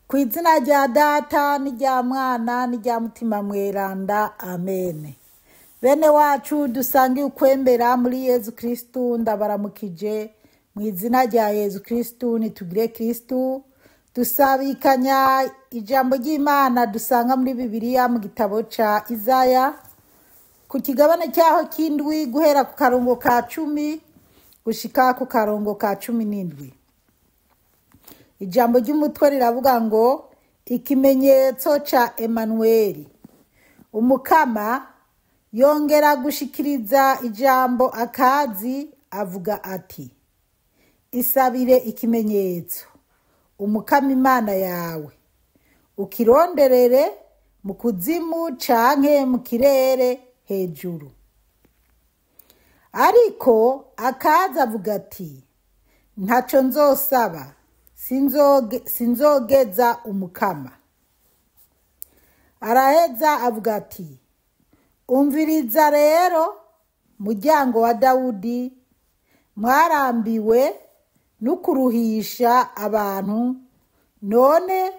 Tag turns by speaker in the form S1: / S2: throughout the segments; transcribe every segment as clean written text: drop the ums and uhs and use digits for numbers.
S1: Ku izina rya Data n'irya Mwana n'irya Mutima Mweranda, amen. Bene wacu dusangiye ukwemera muri Yezu Kristu, ndabaramukije mu izina rya Yezu Kristu. Nitugire Kristu. Dusabikanya ijambo ry'Imana dusanga muri Bibiliya mu gitabo ca Izaya ku kigabane cyaho cy'indwi, guhera ku karongo ka 10 gushika ku karongo ka 17. Ijambo ry'umutwe riravuga ngo ikimenyetso ca Emanuweli. Umukama yongera gushikiriza ijambo Akazi avuga ati: isabire ikimenyetso Umukama Imana yawe, ukironderere mu kuzimu canke mu kirere hejuru. Ariko Akazi avuga ati: ntaco nzosaba, sinzogeza Umukama. Araheza avuga ati: umviriza rero muryango wa Dawudi, mwarambiwe n'ukuruhisha abantu, none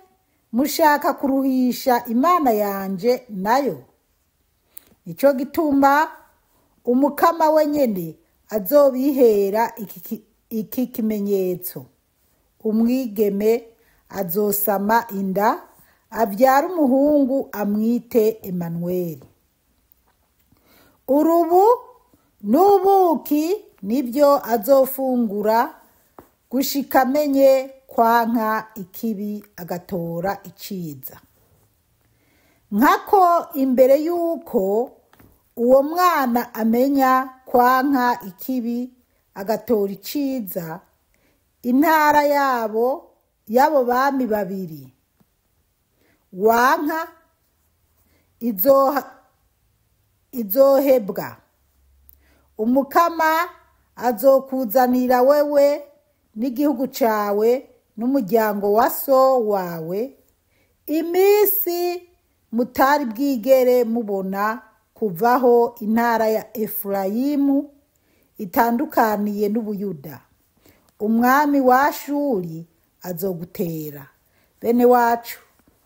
S1: mushaka kuruhisha Imana yanje nayo. Nico gituma Umukama wenyene azobihera iki kimenyetso: umwigeme azosama inda, avyara umuhungu, amwite Emanuweli. Urubu n'ubuki nibyo azofungura gushika amenye kwanka ikibi agatora iciza. Nkako imbere y'uko uwo mwana amenya kwanka ikibi agatora iciza, intara yabo y'abo bami babiri wanka izohebwa. Umukama azokuzanira wewe n'igihugu cawe n'umuryango wa so wawe iminsi mutari bwigere mubona kuvaho intara ya Efurayimu itandukaniye n'Ubuyuda. Umwami wa Ashuri azogutera. Bene wacu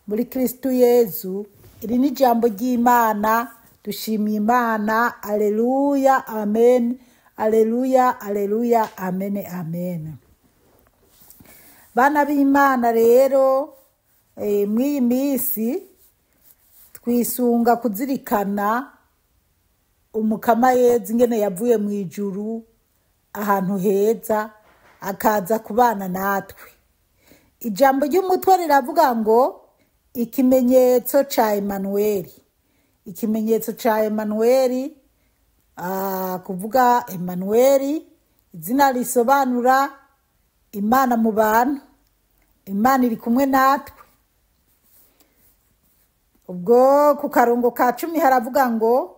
S1: muri Kristu Yezu, iri ni ijambo ry'Imana. Dushimiye Imana. Aleluya, amen. Aleluya, aleluya, amen, amen. Bana b'Imana rero, mw'iyi minsi twisunga kuzirikana Umukama Yezu ingene yavuye mu ijuru ahantu heza akaza kubana natwe. Ijambo ry'umutwe riravuga ngo ikimenyetso ca Emanuweli. Ikimenyetso ca Emanuweli, kuvuga Emanuweli, izina risobanura Imana mu bantu, Imana iri kumwe natwe. Ubwo ku karongo ka 10 haravuga ngo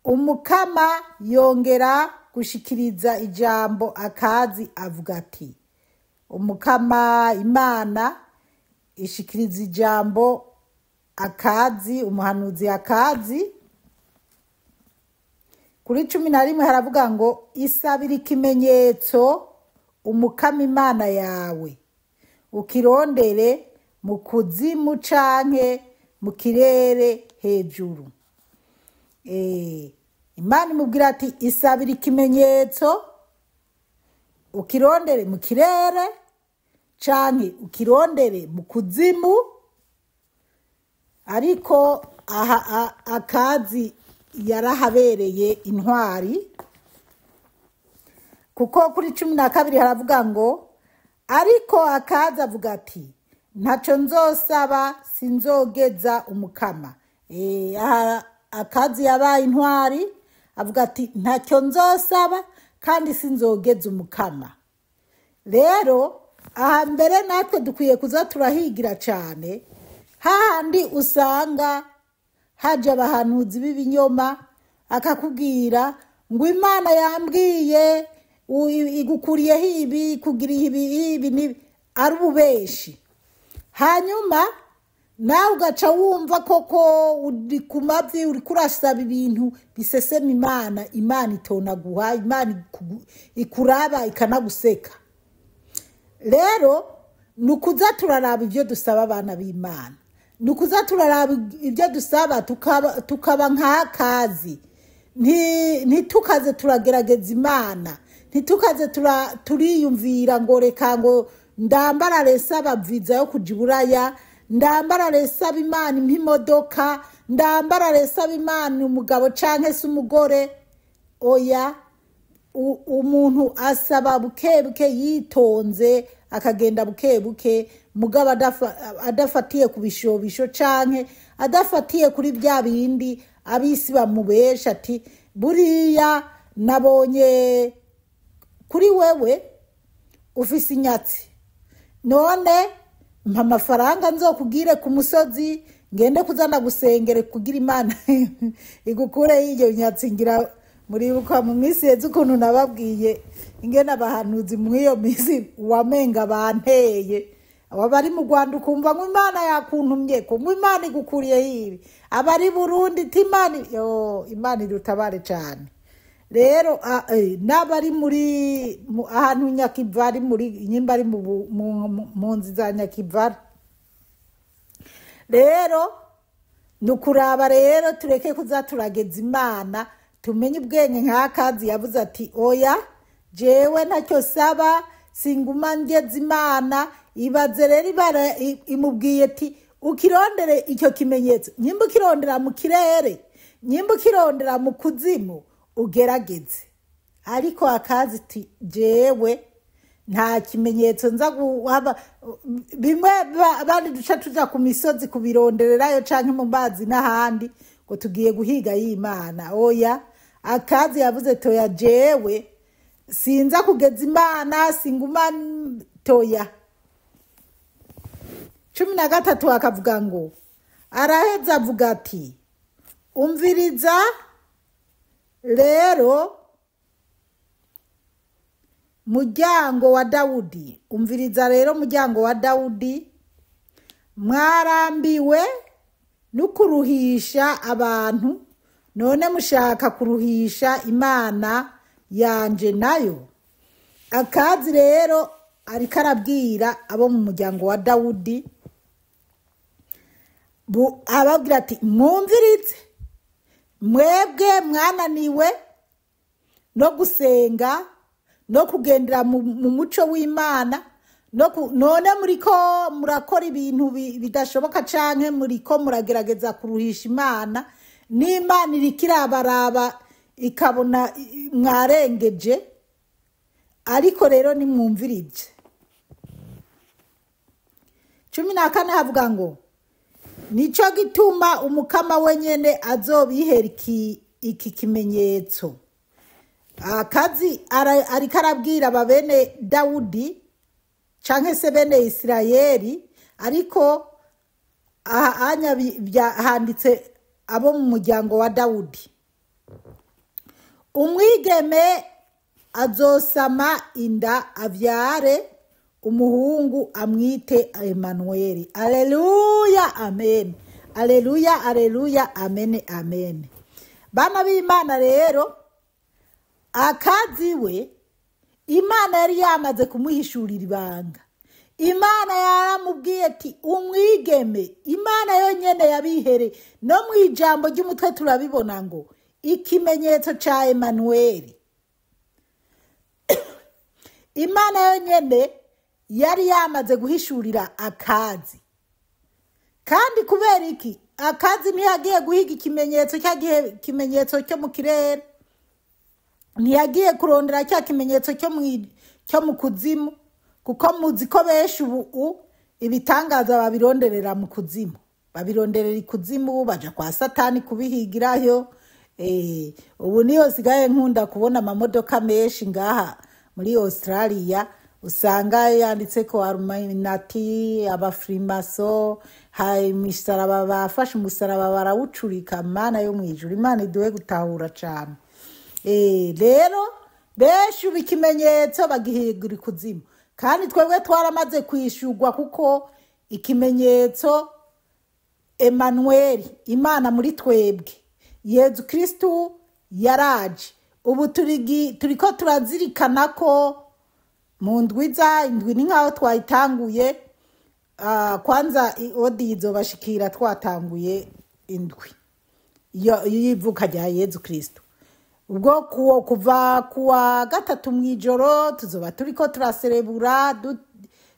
S1: Umukama yongera gushikiriza ijambo Akazi avuga ati: Umukama Imana ishikiriza ijambo Akazi, umuhanuzi Akazi. Kuri 11 haravuga ngo isabira ikimenyetso Umukama Imana yawe, ukirondere mu kuzimu canke mu kirere hejuru. Imana imubwira ati isabira ikimenyetso ukirondere mu kirere canke ukirondere mu kuzimu. Ariko aha Akazi yarahabereye intwari, kuko kuri 12 haravuga ngo ariko Akazi avuga ati ntaco nzosaba, sinzogeza Umukama. Aha Akazi yabaye intwari, avuga ati ntacyo nzosaba kandi sinzogeza Umukama. Rero aha mbere natwe dukwiye kuza turahigira cyane, hahandi usanga haje abahanuzi b'ibinyoma akakubwira ngo Imana yambwiye igukuriyeho ibi, ikugiriye ibi, ibi n'ibi, ari ububeshi. Hanyuma nawe ugaca wumva koko uri ku mavi, uri kurasaba ibintu bisesema Imana, Imana itonaguha, Imana ikuraba ikanaguseka. Rero Ni ukuza turaraba ibyo dusaba abana b'Imana, ni ukuza turaraba ibyo dusaba, tukaba nk'akazi. Ntitukaze turagerageza Imana, ntitukaze turiyumvira ngo reka ngo ndambarare saba viza yo kuja iburaya, ndambarare saba Imana impa imodoka, ndambarare saba Imana umugabo canke se umugore. Oya, umuntu asaba buke buke yitonze, akagenda buke buke, mugabo adafatiye ku bishobisho canke adafatiye kuri bya bindi abisi bamubesha ati buriya nabonye kuri wewe ufise inyatsi, none mpa amafaranga nzokugire ku musozi ngende kuzana gusengere kugira Imana igukure iyo nyatsi. Ngira muribuka mu minsi yeze ukuntu nababwiye ingene abahanuzi mw'iyo minsi wamenga banteye, abari mu Rwanda ukumva ngo Imana yakuntumye, ko ngo Imana igukuriye ibi, abari Burundi iti Imana yo, Imana irutabare cane. Rero n'abari muri ahantu Nyakivari, muri nyimba ari mu nzi za Nyakivari. Rero ni ukuraba rero tureke kuza turageza Imana, tumenye ubwenge nk'akazi yavuze ati oya jewe ntacyo saba, singuma ngeza Imana. Ibaze rero ibara imubwiye ati ukirondere icyo kimenyetso, nyimba ukirondera mu kirere, nyimba ukirondera mu kuzimu, ugerageze. Ariko akazi ati jewe nta kimenyetso nza guhaba. Bimwe abandi duca tuja ku misozi kubirondererayo canke mu mazi n'ahandi ngo tugiye guhiga y'Imana. Oya, akazi yavuze toya jewe sinza kugeza Imana, singuma toya. 13 akavuga ngo araheza avuga ati umviriza rero muryango wa Dawudi, umviriza rero muryango wa Dawudi, mwarambiwe no kuruhisha abantu, none mushaka kuruhisha Imana yanje nayo. Akazi rero ariko arabwira abo mu muryango wa Dawudi, ababwira ati mwumvirize mwebwe mwananiwe no gusenga no kugendera mu muco w'Imana, none muriko murakora ibintu bidashoboka canke muriko muragerageza kuruhisha Imana, n'Imana iriko irabaraba ikabona mwarengeje. Ariko rero nimwumvirije. 14 havuga ngo nico gituma umukama wenyene azobihera iki kimenyetso. Akazi ariko arabwira ababene Dawudi canke se bene Isirayeli, ariko anya handitse abo mu muryango wa Dawudi. Umwigeme azosama inda avyare umuhungu amwite Emanueli. Alleluya, amen. Alleluya, alleluya, amen, amen. Bana b'Imana rero akazi we Imana yari yamaze kumuhishurira ibanga. Imana yaramubwiye ati umwigeme, Imana yonyene yabihere. No mu ijambo ry'umutwe turabibona ngo ikimenyetso ca Emanueli. Imana yonyene yari yamaze guhishurira akazi. Kandi kubera iki? Akazi ntiyagiye guhiga ikimenyetso cya gihe, kimenyetso cyo mu kirere, ntiyagiye kurondera cya kimenyetso cyo mu kuzimu, kuko muzi ko benshi ubu ibitangaza babironderera mu kuzimu, babironderera ikuzimu, baja kwa Satani kubihigirayo. Ubu niyo sigaye nkunda kubona amamodoka menshi ngaha muri Australia, usanga yanditse ko Illuminati, abafrimaso, hari imisaraba, bafashe umusaraba barawucurika. Mana yo mwijuru, Imana iduhe gutahura cane. Rero benshi ubu ikimenyetso bagihigura ikuzimu, kandi twebwe twaramaze kwishurwa, kuko ikimenyetso Emanueli, Imana muri twebwe, Yezu Kristu yaraje. Ubu turiko turazirikana ko mu ndwiza indwi ni nkaho twayitanguye, Kwanza odi izobashikira twatanguye indwi y'ivuka rya Yezu Kristo. Ubwo kuva kuwa gatatu mw'ijoro tuzoba turiko turaserebura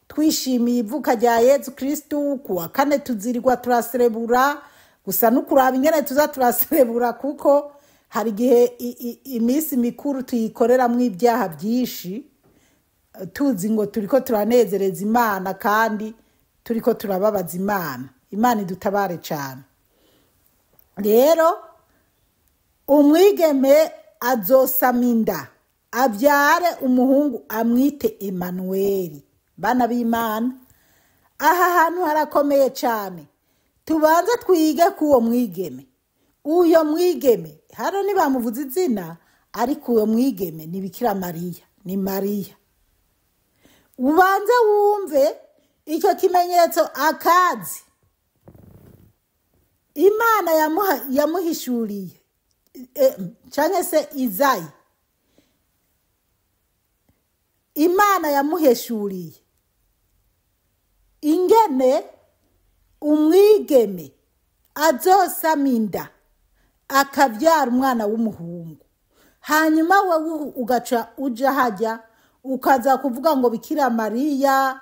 S1: twishimiye ivuka rya Yezu Kristo. Kuwa kane tuzirirwa turaserebura, gusa n'ukuraba ingene tuza turaserebura, kuko hari igihe iminsi mikuru tuyikoreramwo ibyaha byinshi, tuzi ngo turiko turanezereza Imana kandi turiko turababaza Imana. Imana idutabare cyane. Rero umwigeme azosama inda abyare umuhungu amwite Emanuweli. Bana b'Imana, aha hantu harakomeye cyane. Tubanze twige k'uwo mwigeme. Uyo mwigeme hano ntibamuvuze izina, ariko uwo mwigeme ni Bikira Mariya, ni Mariya. Ubanze wumve icyo kimenyetso akazi Imana yamuhishuriye, canke se Izayi, Imana yamuhishuriye ingene umwigeme azosama inda akabyara umwana w'umuhungu. Hanyuma wewe ugaca uja hajya ukaza kuvuga ngo Bikira Mariya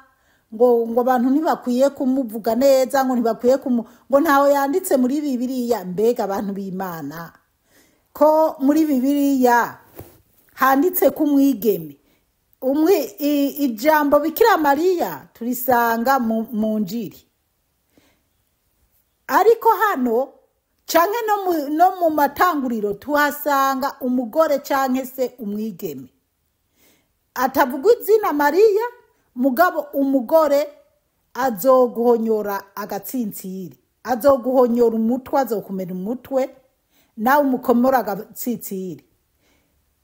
S1: ngo abantu ntibakwiye kumuvuga neza, ngo ntibakwiye ngo ntawe yanditse muri Bibiliya. Mbega abantu b'Imana, ko muri Bibiliya handitse ko umwigeme ijambo Bikira Mariya turisanga mu Njiri, ariko hano canke no mu matanguriro tuhasanga umugore canke se umwigeme atavuga izina Mariya, mugabo umugore azoguhonyora agatsintsiri, azoguhonyora umutwe, azokumena umutwe nawe umukomora agatsitsiri.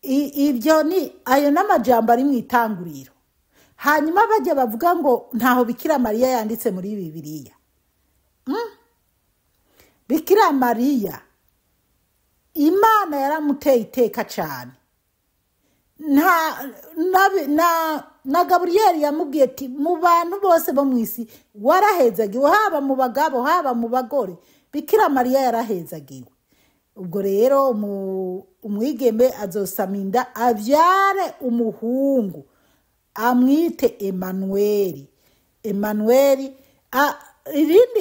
S1: Ibyo ni ayo n'amajambo ari mu itanguriro. Hanyuma bajya bavuga ngo ntaho Bikira Mariya yanditse muri Bibiliya. Bikira Mariya Imana yaramuteye iteka cyane. Na Gaburiyeli yamubwiye ati mu bantu bose bo mu isi warahezagiwe, haba mu bagabo haba mu bagore, Bikira Mariya yarahezagiwe. Ubwo rero umwigeme azosama inda abyare umuhungu amwite Emanuweli. Emanuweli,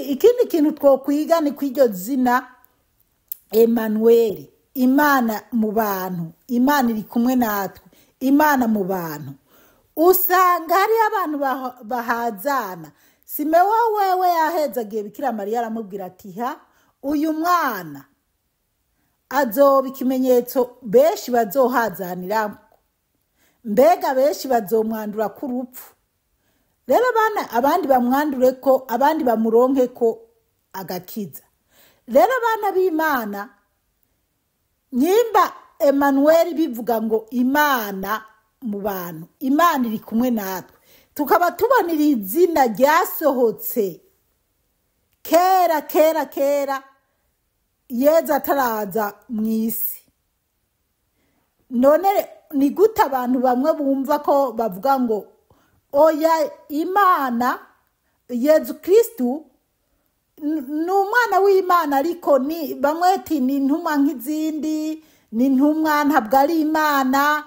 S1: ikindi kintu twokwiga ni kw'iryo zina Emanuweli, Imana mu bantu, Imana iri kumwe natwe, Imana mu bantu. Usanga hari abantu bahazana. Simewo wewe yahezagiye Bikira Mariya aramubwira ati ha, uyu mwana azoba ikimenyetso benshi bazohazanira, mbega benshi bazomwandura ku rupfu. Rero bana abandi bamwandure ko, abandi bamuronke ko agakiza. Rero bana b'Imana, nyimba Emanuweli bivuga ngo Imana mu bantu, Imana iri kumwe natwe, tukaba tubonera izina ryasohotse kera kera kera Yezu ataraza mu isi. None ni gute abantu bamwe bumva ko bavuga ngo oya, Imana Yezu Kristu ni umwana w'Imana, ariko ni bamwe ati ni intumwa nk'izindi, ni intumwa ntabwo ari Imana,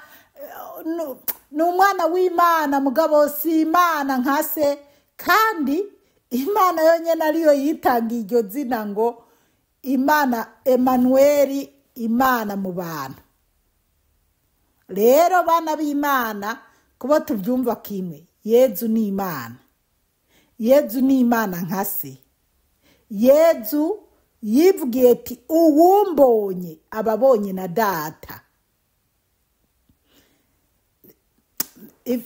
S1: ni umwana w'Imana mugabo si Imana nka se. Kandi Imana yonyine ariyo yitangiye iryo zina ngo Imana Emanuweli, Imana mu bantu. Rero bana b'Imana, kuba tubyumva kimwe, Yezu ni Imana, Yezu ni Imana nka se. Yezu yivugiye ati uwumbonye ababonye na data.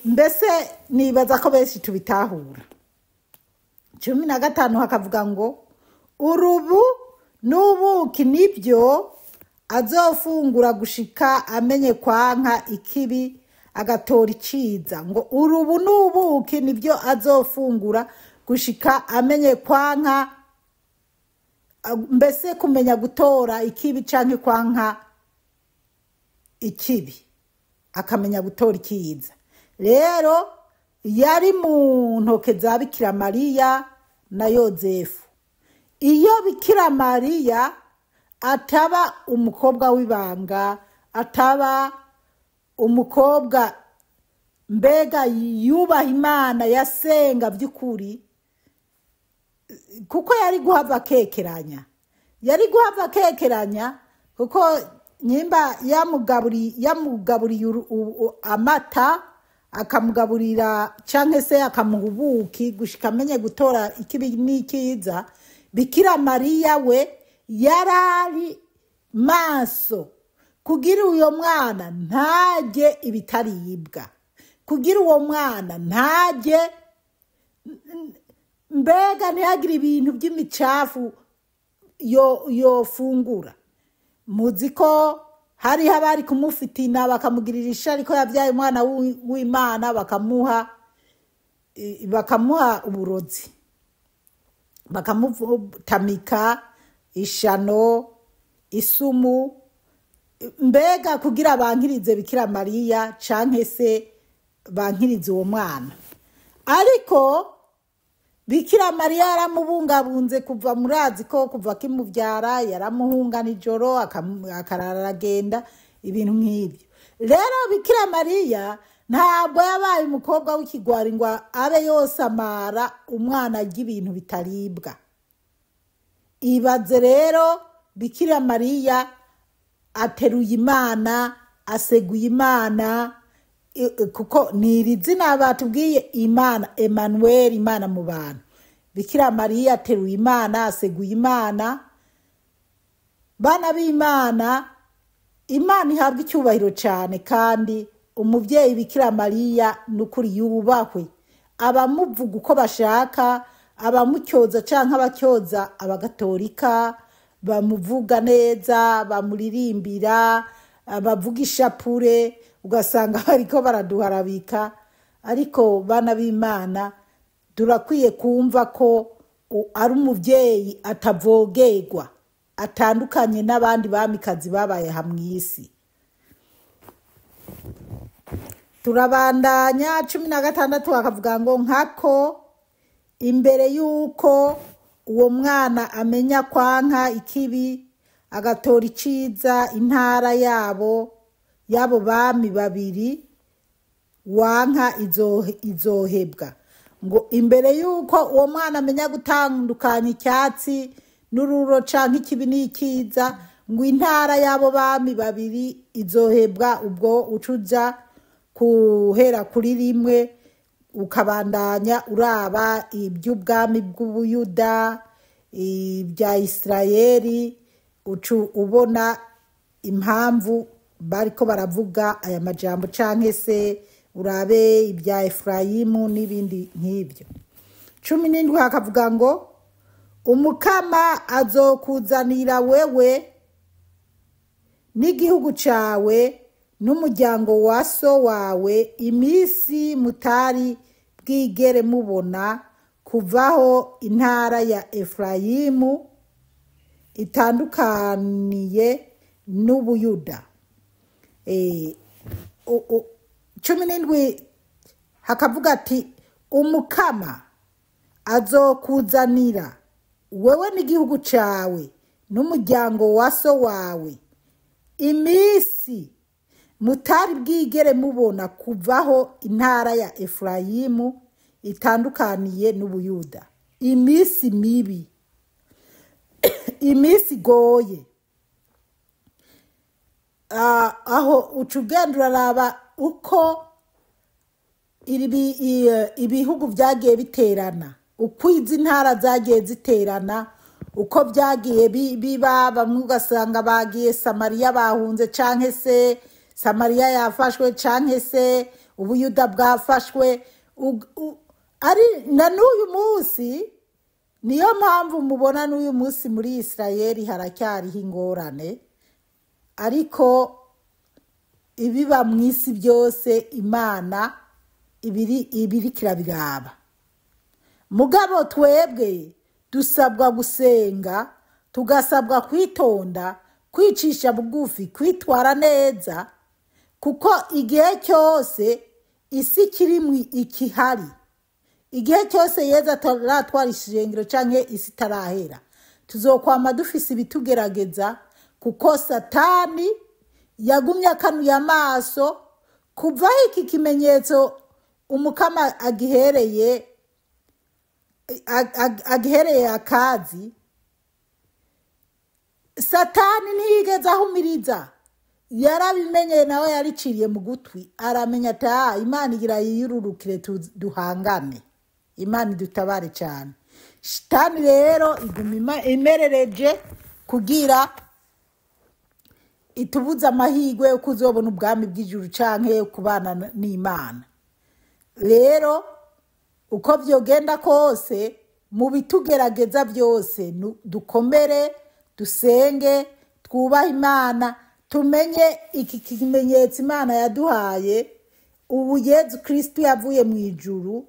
S1: Mbese nibaza ko benshi tubitahura. 15 hakavuga ngo urubu n'ubuki nibyo azofungura gushika amenye kwanka ikibi agatora iciza. Ngo urubu n'ubuki nibyo azofungura gushika amenye kwanka, mbese kumenya gutora ikibi canke kwanka ikibi, akamenya gutora ikiza. Rero yari mu ntoke za Bikira Mariya, na Yozefu. Iyo Bikira Mariya ataba umukobwa w'ibanga, ataba umukobwa mbega yubaha Imana, yasenga by'ukuri, kuko yari guhava akekeranya, yari guhava akekeranya, kuko nyimba yamugaburiye amata, akamugaburira canke se akamuha ubuki gushika amenye gutora ikibi n'ikiza. Bikira Mariya we yarari maso kugira uyo mwana ntajye ibitaribwa, kugira uwo mwana ntajye mbega ntihagire ibintu by'imicafu yofungura. Muzi ko hariho abari kumufitina bakamugirira ishari ko yabyaye umwana w'Imana, bakamuha uburozi, bakamutamika ishano, isumu, mbega kugira bankirize Bikira Mariya canke se bankirize uwo mwana. Ariko Bikira Mariya yaramubungabunze kuva, murazi ko kuva akimubyara yaramuhunga nijoro akarara aragenda, ibintu nk'ibyo. Rero Bikira Mariya ntabwo yabaye umukobwa w'ikigwari ngo abe yosamara umwana arya ibintu bitaribwa. Ibaze rero Bikira Mariya ateruye Imana, aseguye Imana, kuko ni iri zina batubwiye Imana, Emmanuel, Imana mu bantu. Bikira Mariya ateruye Imana, aseguye Imana. Bana b'Imana, Imana ihabwa icyubahiro cyane, kandi umubyeyi Bikira Mariya n'ukuri yubahwe. Abamuvuga uko bashaka, abamucyoza canke abacyoza abagatolika bamuvuga neza, bamuririmbira, bavuga ishapure, ugasanga bariko baraduharabika. Ariko bana b'Imana, turakwiye kumva ko ari umubyeyi atavogerwa, atandukanye n'abandi bamikazi babaye aha mw'isi. Turabandanya 16 bakavuga ngo nkako imbere y'uko uwo mwana amenya kwanka ikibi agatora iciza, intara yabo y'abo bami babiri wanka izohebwa. Ngo imbere y'uko uwo mwana amenya gutandukanya icyatsi n'ururo canke ikibi n'ikiza, ngo intara y'abo bami babiri izohebwa. Ubwo ucuja kuhera kuri rimwe ukabandanya uraba iby'ubwami bw'Ubuyuda, ibya Isirayeli, ucu ubona impamvu bariko baravuga aya majambo, canke se urabe ibya Efurayimu n'ibindi nk'ibyo. 17 hakavuga ngo Umukama azokuzanira wewe n'igihugu cawe n'umuryango wa so wawe iminsi mutari bwigere mubona kuvaho intara ya Efurayimu itandukaniye n'Ubuyuda. 17 hakavuga ati Umukama azokuzanira wewe n'igihugu cawe n'umuryango wa so wawe iminsi mutari bwigere mubona kuvaho intara ya Efurayimu itandukaniye n'Ubuyuda. Iminsi mibi, iminsi igoye. Aho uca ugenda uraraba uko ibihugu byagiye biterana, uko izi ntara zagiye ziterana, uko byagiye biba. Bamwe ugasanga bagiye Samariya bahunze, canke se Samariya yafashwe, canke se Ubuyuda bwafashwe. Ari na n'uyu munsi, niyo mpamvu mubona n'uyu munsi muri Isirayeli haracyariho ingorane. Ariko ibiba mu isi byose Imana ibiri kirabiraba. Mugabo twebwe dusabwa gusenga, tugasabwa kwitonda, kwicisha bugufi, kwitwara neza, kuko igihe cyose isi kirimwe ikihari, Igihe cyose Yezu ataratwara ishengero canke isi itarahera, tuzokwama dufise ibitugerageza, kuko Satani yagumye akanuye amaso kuva iki kimenyetso umukama agihereye akazi. Satani ntiyigeze ahumiriza, yarabimenye nawe yariciriye mu gutwi, aramenya ati Imana igira yiyururukire duhangane, Imana idutabare cyane. Shitani rero iguma imerereje kugira itubuze amahirwe yo kuzobona ubwami bw'ijuru canke yo kubana n'Imana. Rero uko vyogenda kose, mu bitugerageza byose, dukomere, dusenge, twubahe Imana, tumenye iki kimenyetso Imana yaduhaye. Ubu Yezu Kristu yavuye mu ijuru,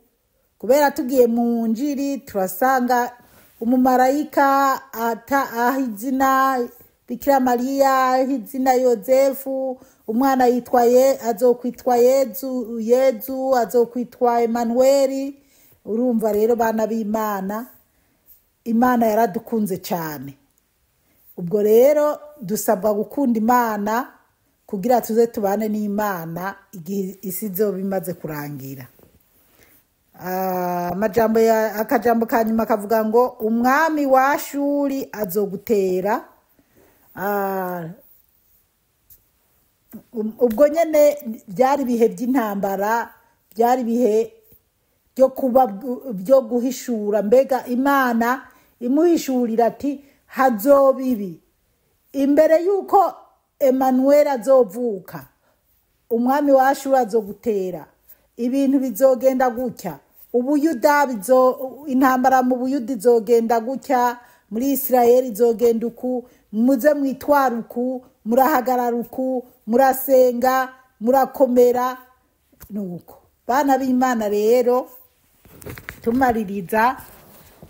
S1: kubera tugiye mu njiri turasanga umumarayika aha izina Bikira Mariya, aha izina Yozefu, umwana yitwa azokwitwa Yezu, Yezu azokwitwa Emanueli. Urumva rero bana b'Imana, Imana yaradukunze cyane. Ubwo rero dusabwa gukunda Imana kugira tuze tubane n'Imana igihe isi izoba imaze kurangira. Amajambo ya akajambo ka nyuma kavuga ngo umwami wa Ashuri azogutera. Ubwo nyene byari ibihe by'intambara, byari ibihe byo kuba byo guhishura, mbega Imana imuhishurira ati hazoba ibi imbere yuko Emmanuel azovuka, umwami wa Ashuri azogutera, ibintu bizogenda gutya, Ubuyuda intambara mu Buyuda izogenda gutya, muri Israel izogenda uku, muze mwitwara uku, murahagarara uku, murasenga, murakomera. Nuko bana b'Imana rero tumaririza,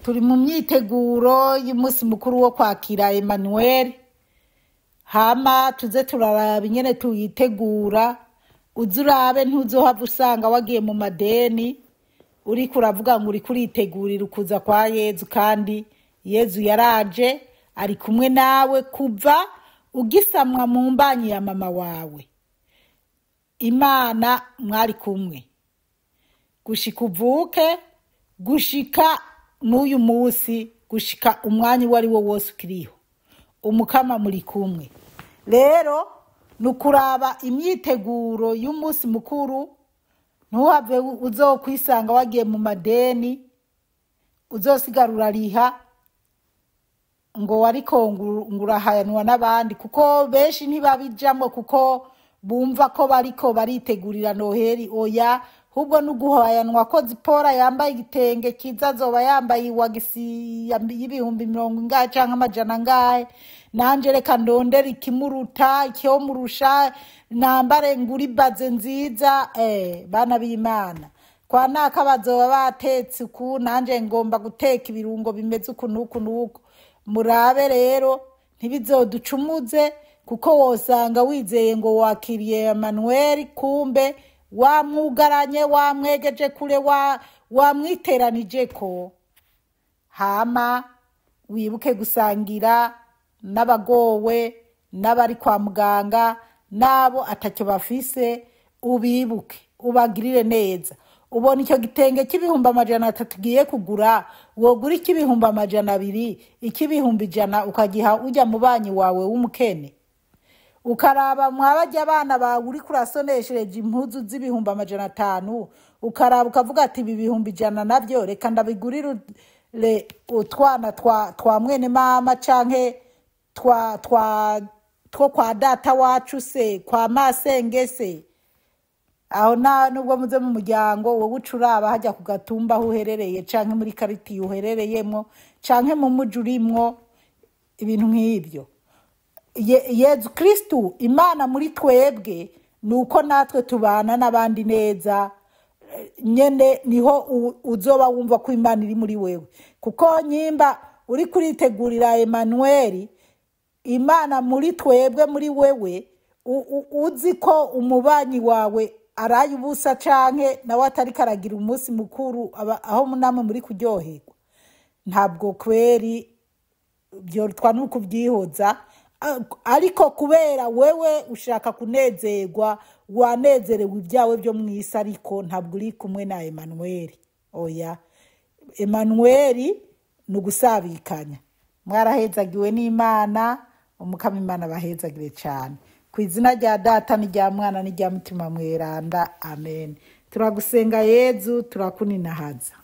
S1: turi mu myiteguro y'umunsi mukuru wo kwakira Emmanuel. Hama tuze turaraba ingene tuyitegura, uze urabe ntuzohava usanga wagiye mu madeni uriko uravuga ngo uriko uritegurira ukuza kwa Yezu, kandi Yezu yaraje ari kumwe nawe kuva ugisamwa mu mbanyi ya mama wawe. Imana mwari kumwe gushika uvuke, gushika n'uyu munsi, gushika umwanya uwo ari wo wose ukiriho, umukama muri kumwe. Rero nukuraba imyiteguro y'umunsi mukuru, ntuhave uzokwisanga wagiye mu madeni, uzosigara urariha ngo wariko ngurahayanwa n'abandi, kuko benshi ntibabijamwo kuko bumva ko bariko baritegurira Noheli. Oya, ahubwo nuguhayanwa ko Zipora yambaye igitenge kiza, azoba yambaye iwagisi y'ibihumbi mirongo ingahe canke amajana angahe, nanje reka ndondere ikimuruta, icyomurusha, nambare ngura ibaze nziza. Bana b'Imana, kwa naka bazoba batetse uku, nanje ngomba guteka ibirungo bimeze uku n'uku n'uku. Murabe rero ntibizoducumuze, kuko wosanga wizeye ngo wakiriye Emmanuel, kumbe wamwugaranye, wamwegeje kure, wamwiteranije ko. Hama wibuke gusangira n'abagowe, n'abari kwa muganga, n'abo atacyo bafise, ubibuke, ubagirire neza. Ubona icyo gitenge cy'ibihumbi 300 ugiye kugura, wogura icy'ibihumbi 200, icy'ibihumbi 100 ukagiha ujya mu banyi wawe w'umukene. Ukaraba mwabajya abana bawe uri kurasoneshereje impuzu z'ibihumbi 500, ukaraba ukavuga ati ibi bihumbi 100 navyo reka ndabigurire utwana twa mwene mama canke two kwa data wacu se, kwa masenge se. Aho na nubwo muze mu muryango wowe ucuraba hajya ku gatumba aho uherereye canke muri karitiye uherereyemwo canke mu muji urimwo, ibintu nk'ibyo. Yezu Kristu Imana muri twebwe, nuko natwe tubana n'abandi neza nyene, niho uzoba wumva ko Imana iri muri wewe. Kuko nyimba uri kuritegurira Emmanuel, Imana muri twebwe muri wewe, uzi ko umubanyi wawe araye ubusa canke nawe atariko aragira umunsi mukuru aho namwe muri kuryoherwa? Ntabwo kweri byorutwa n'ukubyihoza. Ariko kubera wewe ushaka kunezerwa, wanezerewe ibyawe byo mu isi, ariko ntabwo uri kumwe na Emmanuel. Oya, Emmanuel ni ugusabikanya. Mwarahezagiwe n'Imana, Umukama Imana abahezagire cyane. Ku izina rya Data n'irya Mwana n'irya Mutima Mweranda, amen. Turagusenga Yezu, turakuninahaza.